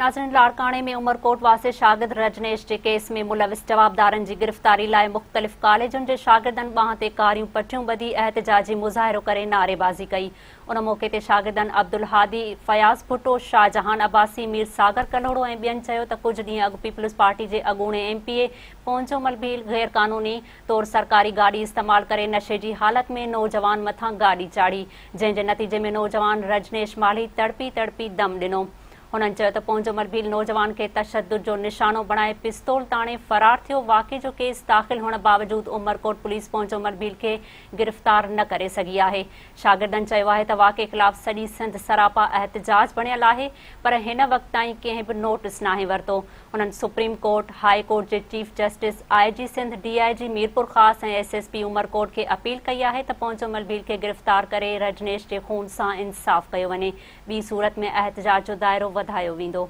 ناظرين لاڙڪاڻي ۾ عمرڪوٽ واسي شاگرد رجنيش جي ڪيس ۾ ملوث جوابدارن جي گرفتاري لاء مختلف ڪاليجن جي شاگردن ٻانهن تي ڪاريون پٽيون ٻڌي احتجاجي مظاهرو ڪري نعريبازي ڪئي ان موقعي تي شاگردن عبدالهادي، فياض ڀٽو، شاهجهان عباسي، مير ساگر ڪلهوڙو ۽ ٻين چيو ته ڪجهه ڏينهن اڳ پيپلز پارٽي جي اڳوڻي M P A Ponjomal Bheel غير قانوني طور سرڪاري گاڏي استعمال ڪري نشي جي حالت ۾ نوجوان مٿان گاڏي چاڙهي جنهن جي نتيجي ۾ نوجوان رجنيش مالهي تڙپي تڙپي دم ڏنو. هنن چيو ته پونجومل ڀيل نوجوان کي تشدد جو نشانو بڻائي پستول تاڻي فرار ٿيو، واقعي جو ڪيس داخل هئڻ باوجود عمرڪوٽ پوليس پونجومل ڀيل کي گرفتار نه ڪري سگهي آهي. شاگردن چيو آهي ته واقعي خلاف سڄي سنڌ سراپا احتجاج بڻيل آهي پر هن وقت تائين ڪنهن به نوٽس ناهي ورتو. هنن سپريم ڪورٽ، هاء ڪورٽ جي chief justice, I G Sindh, D I G Mirpurkhas ۽ S S P Umerkot کي اپيل ڪئي آهي ته پونجومل ڀيل کي گرفتار ڪري رجنيش جي خون سان انصاف ڪيو وڃي، ٻي صورت ۾ احتجاج جو دائرو وڌايو ويندو.